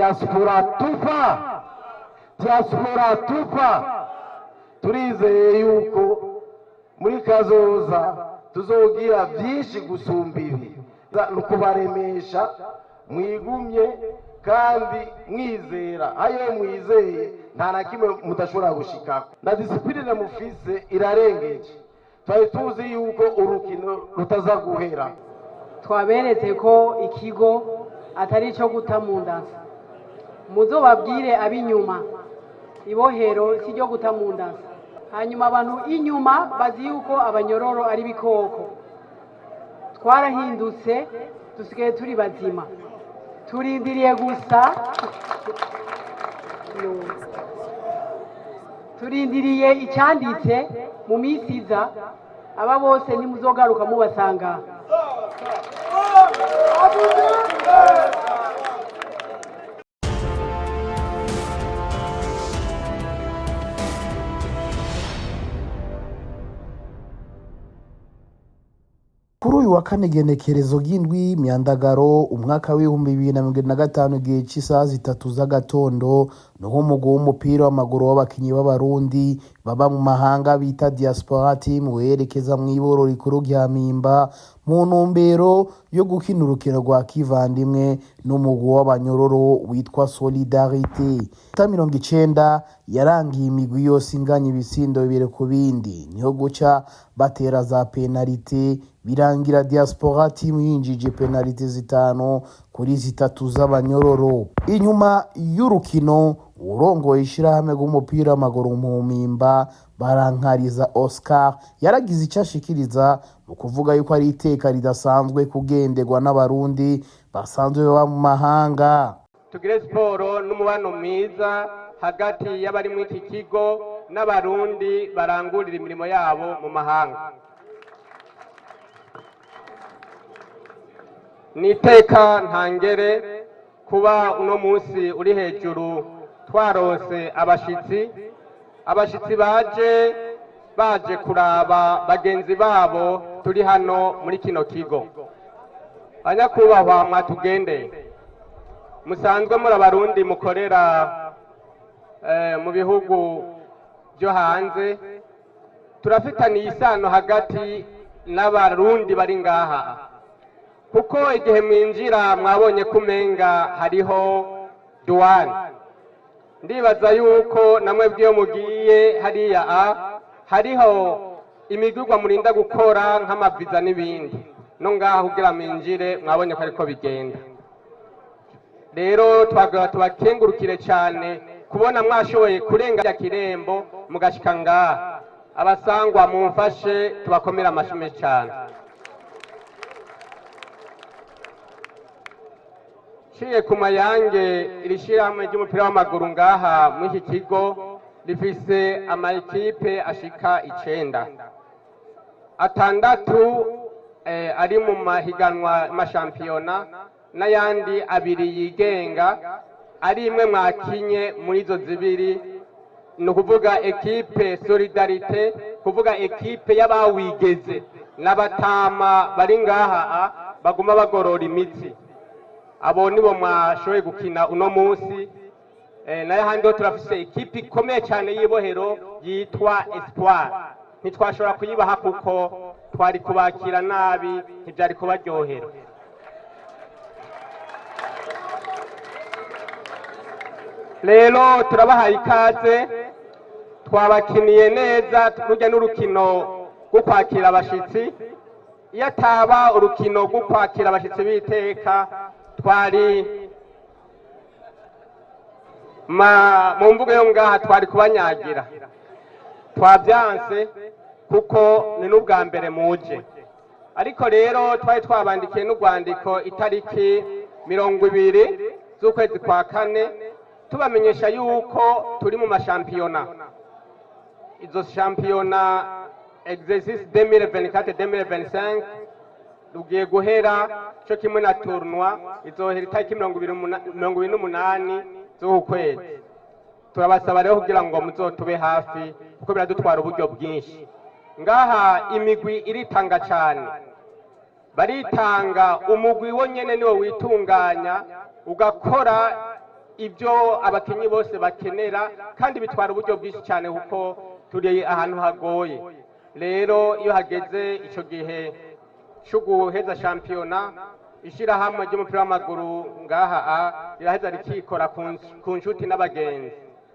Diaspora tupa, diaspora tupa. Turizeye yuko muri kazoza tuzogira byinshi gusumba ibi. Ni ukubaremesha mwigumye kandi mwizera. Ayo mwizeye, nta na kimwe mudashobora gushikako. Na discipline mufise irarengeje. Twari tuzi yuko urukino rutaza guhera. Twaberetse ko ikigo atari icyo guta mu ndansa. Muzobabwire ab'inyuma, ibohero si iryo guta mu ndansa. Hanyuma abantu inyuma bazi yuko abanyororo ari ibikoko. Twarahindutse, dusigaye turi bazima. Turindiriye gusa, turindiriye icyanditse mu minsi iza. Aba bose ntimuzogaruka mubasanga. Kuri uyu wa kane, igenekerezo ry'indwi Myandagaro umwaka w'2025, igihe cy'isaha 3 z'agatondo, niho umugwi w'umupira w'amaguru w'abakinyi b'Abarundi baba mu mahanga bita Diaspora Team werekeza mu ibohero rikuru rya Mpimba mu ntumbero yo gukina urukino rwa kivandimwe n'umugwi w'abanyororo witwa Solidarité. Ta 90 yarangiye imigwi yose inganya ibitsindo bibiri ku bindi, niho guca batera za penalite, birangira Diaspora Team yinjije penalite zitanu kuri zitatu z'abanyororo. Inyuma y'urukino, urongoye ishirahamwe rw'umupira w'amaguru mu Mpimba, Barankariza Oscar, yaragize icyo ashikiriza mu kuvuga yuko ari iteka ridasanzwe kugenderwa n'Abarundi basanzwe baba mu mahanga. Tugire siporo n'umubano mwiza hagati y'abari muri iki kigo n'Abarundi barangurira imirimo yabo mu mahanga. Ni iteka ntangere kuba uno munsi uri hejuru twarose abashitsi, abashitsi baje kuraba bagenzi babo turi hano muri kino kigo. Banyakubahwa mwatugendeye, musanzwe muri Abarundi mukorera mu bihugu byo hanze, turafitaniye isano hagati n'Abarundi bari ngaha, kuko igihe mwinjira mwabonye ko umenga hariho douane. Ndibaza yuko namwe bw'iyo mugiye hariya a hariho imigurwa murinda gukora nk'amaviza n'ibindi. No ngaha kugira mwinjire mwabonye ko ariko bigenda. Rero twagora tubakengurukire cyane kubona mwashoboye kurenga kirembo mugashika ngaha. Abasangwa mumfashe tubakomere amashyi cyane. Nciye ku mayange, iri shyirahamwe ry'umupira w'amaguru ngaha muri iki kigo rifise ama ekipe ashika icenda, atandatu ari mu mahiganwa mashampiyona n'ayandi abiri yigenga. Ari imwe mwakinye muri izo zibiri, ni ukuvuga ekipe Solidarité, kuvuga ekipe y'abawigeze n'abatama bari ngaha baguma bagorora imitsi. Abo nibo mwashoboye gukina uno munsi. Nayo ahandi ho turafise ikipe ikomeye cyane y'ibohero yitwa Espoir. Ntitwashobora kuyibaha kuko twari kubakira nabi, ntibyari kubaryohera. Rero turabahaye ikaze, twabakiniye neza. Rujya n'urukino rwo kwakira abashitsi. Iyo ataba urukino rwo kwakira abashitsi b'iteka, twari mu mvugo yo ngaha twari kubanyagira. Twabyanse kuko ni n'ubwa mbere muje. Ariko rero twari twabandikiye n'urwandiko itariki 20 z'ukwezi kwa kane, tubamenyesha yuko turi mu mashampiyona. Izo shampiyona exercice 2024 2025 rugiye guhera, cyo kimwe na tournoi izohera itariki 28 z'uku kwezi. Turabasaba rero kugira ngo muzotube hafi, kuko biradutwara uburyo bwinshi. Ngaha imigwi iritanga cyane, baritanga. Umugwi wonyene niwo witunganya ugakora. Ibyo abakinyi bose bakenera, kandi bitwara uburyo bwinshi cyane kuko turi ahantu hagoye. Rero iyo hageze ico gihe cyo guheza shampiyona, ishyirahamwe ry'umupira w'amaguru ngaha riraheza rikikora ku nshuti n'abagenzi.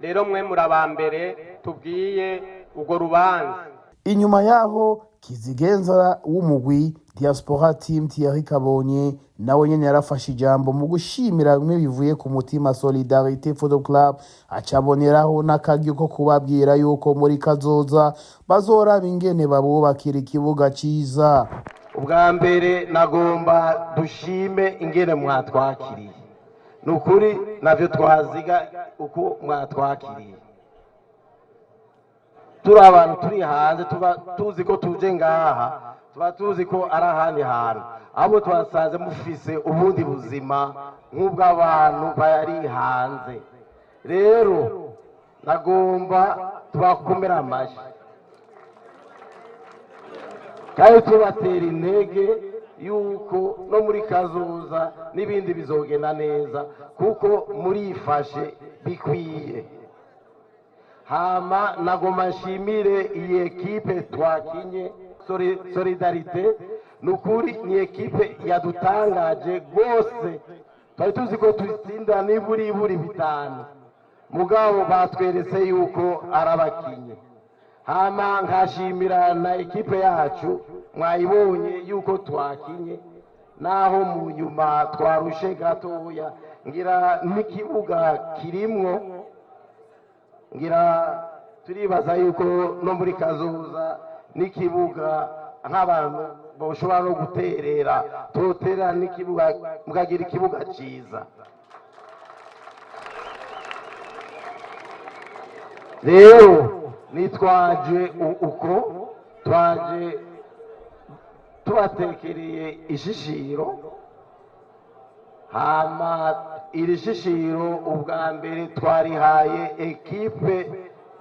Rero mwe muri aba mbere tubwiye urwo rubanza. Inyuma yaho, kizigenza w'umugwi Diaspora Team, Thierry Kabonye, nawe nyene yarafashe ijambo mu gushimira bimwe bivuye ku mutima Solidarité Football Club, acaboneraho n'akaryo ko kubabwira yuko muri kazoza bazoraba ingene babubakira ikibuga ciza. Ubwa mbere nagomba dushime ingene mwatwakiriye. Ni ukuri nabyo twaziga uko mwatwakiriye. Turi abantu turi hanze, tuba tuzi ko tuje ngaha, tuba tuzi ko ari ahandi hantu, ahubwo twasanze mufise ubundi buzima nk'ubw'abantu bari hanze. Rero nagomba tubakomera amashyi kandi tubatera intege yuko no muri kazoza n'ibindi bizogenda neza, kuko murifashe bikwiye. Hama nagomba nshimire iyi ekipe twakinye, Solidarité. Ni ukuri ni ekipe yadutangaje rwose. Twari tuzi ko tutsinda niburiburi 5, mugabo batweretse yuko ari abakinyi. Hama nkashimira na ekipe yacu, mwayibonye yuko twakinye, naho mu nyuma twarushe gatoya. Ngira n'ikibuga kirimwo, ngira turibaza yuko no muri kazoza n'ikibuga nk'abantu bashobora no guterera, totera n'ikibuga, mukagira ikibuga ciza. Rero nitwaje uko twaje tubatekereye ishishiro. Hama iri shishiro ubwa mbere twarihaye ekipe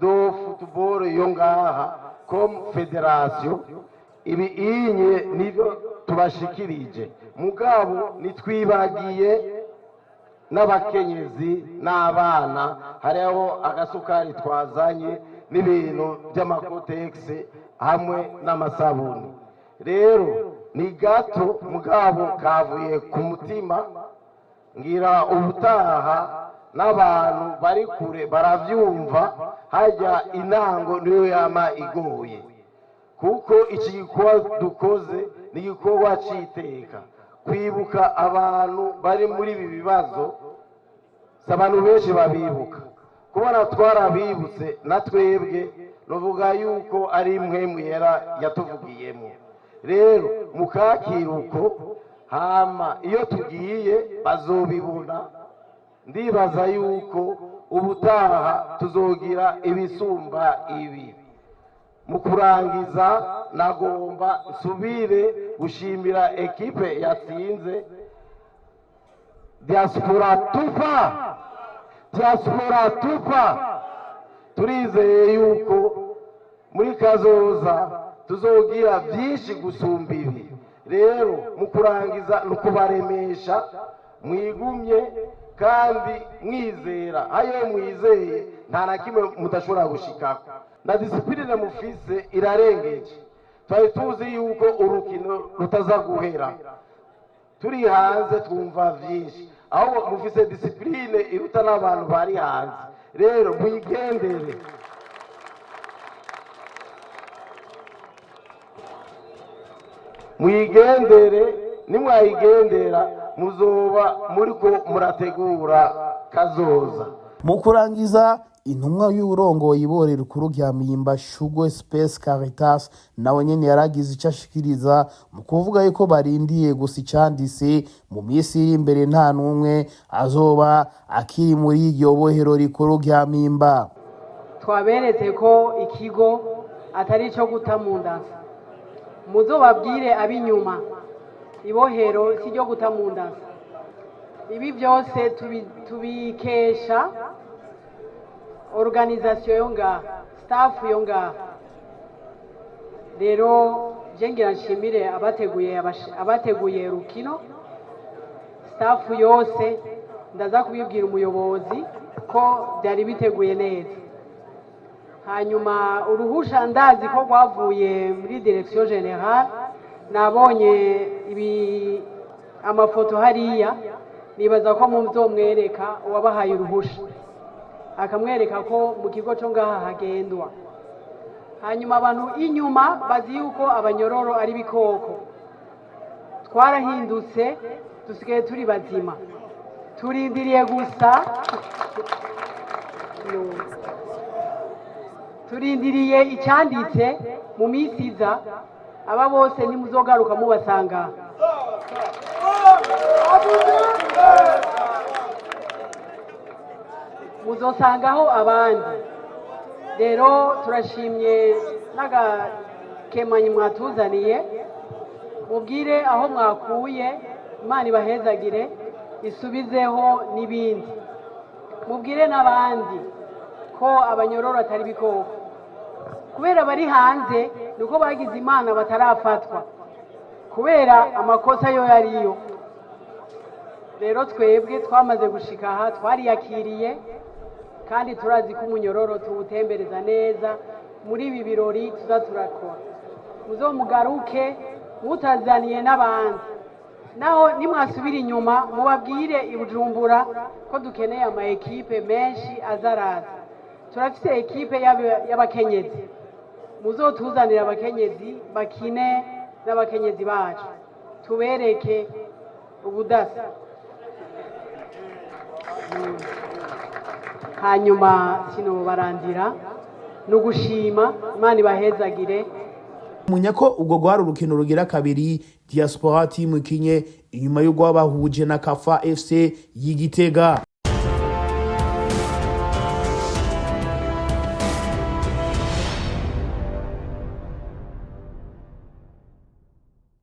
do football yo ngaha comme fédération. Ibi inye nivyo tubashikirije, mugabo nitwibagiye n'abakenyezi n'abana. Hariho agasukari twazanye n'ibintu by'amakotegisi hamwe n'amasabuni. Rero ni gato, mugabo kavuye ku mutima. Ngira ubutaha n'abantu bari kure baravyumva, hajya intango niyo yama igoye, kuko iki gikorwa dukoze ni igikorwa c'iteka, kwibuka abantu bari muri ibi bibazo. Si abantu benshi babibuka, kubona twarabibutse na twebwe nuvuga yuko ari mwe mwera yatuvugiyemo. Rero mukakiruko, hama iyo tugiye bazobibona. Ndibaza yuko ubutaha tuzogira ibisumba ibi. Mu kurangiza, nagomba nsubire gushimira ekipe yatsinze, Diaspora Tupa, Diaspora Tupa. Turizeye yuko muri kazoza tuzogira byinshi gusumba ibi. Rero mu kurangiza ni ukubaremesha, mwigumye kandi mwizera. Ayo mwizeye nta na kimwe mudashobora gushikako. Na disipurine mufise irarengeje. Twari tuzi yuko urukino rutaza guhera, turi hanze twumva vyinshi, ahubwo mufise disipurine iruta n'abantu bari hanze. Rero mwigendere, mwigendere. Nimwayigendera muzoba muriko murategura kazoza. Mu kurangiza, intumwa y'urongoye iborero rikuru rya Mpimba, Shugwe Space Caritas, nawe nyene yaragize icyo ashikiriza mu kuvuga yuko barindiye gusa icanditse mu minsi iri imbere nta n'umwe azoba akiri muri iryo bohero rikuru rya Mpimba. Twaberetse ko ikigo atari ico guta mu ndansa. Muzobabwire ab'inyuma, ibohero si ryo guta mu ndansa. Ibi byose tubikesha organisation yo ngaha, staff yo ngaha. Rero je ngira nshimire abateguye rukino, staff yose. Ndaza kubibwira umuyobozi ko byari biteguye neza. Hanyuma uruhusha ndazi ko rwavuye muri direction générale. Nabonye ibi amafoto hariya, nibaza ko muzomwereka uwabahaye uruhusha, akamwereka ko mu kigo cyo ngaha hagendwa. Hanyuma abantu inyuma bazi yuko abanyororo ari ibikoko. Twarahindutse, dusigaye turi bazima. Turindiriye gusa, no. Turindiriye icyanditse mu minsi iza. Aba bose ntimuzogaruka mubasanga. Muzosangaho abandi. Rero turashimye n'agakemanyi mwatuzaniye. Mubwire aho mwakuye, Imana ibahezagire, isubizeho n'ibindi. Mubwire n'abandi ko abanyororo atari ibikoko. Kubera bari hanze nuko bagize Imana batarafatwa kubera amakosa yo yariyo. Rero twebwe twamaze gushika aha, twariyakiriye, kandi turazi ko umunyororo tuwutembereza neza muri ibi birori tuza turakora. Muzomugaruke mutazaniye n'abandi. Naho nimwasubira inyuma, mubabwire i Bujumbura ko dukeneye ama ekipe menshi azaraza. Turafise ekipe y'abakenyezi, muzotuzanire abakenyezi bakine n'abakenyezi bacu, tubereke ubudasa. Hanyuma sinobarandira, ni ugushima. Imana ibahezagire. Munya ko ubwo rwari urukino rugira kabiri Diaspora Team ikinye inyuma y'urwabahuje na Kafa FC y'Igitega.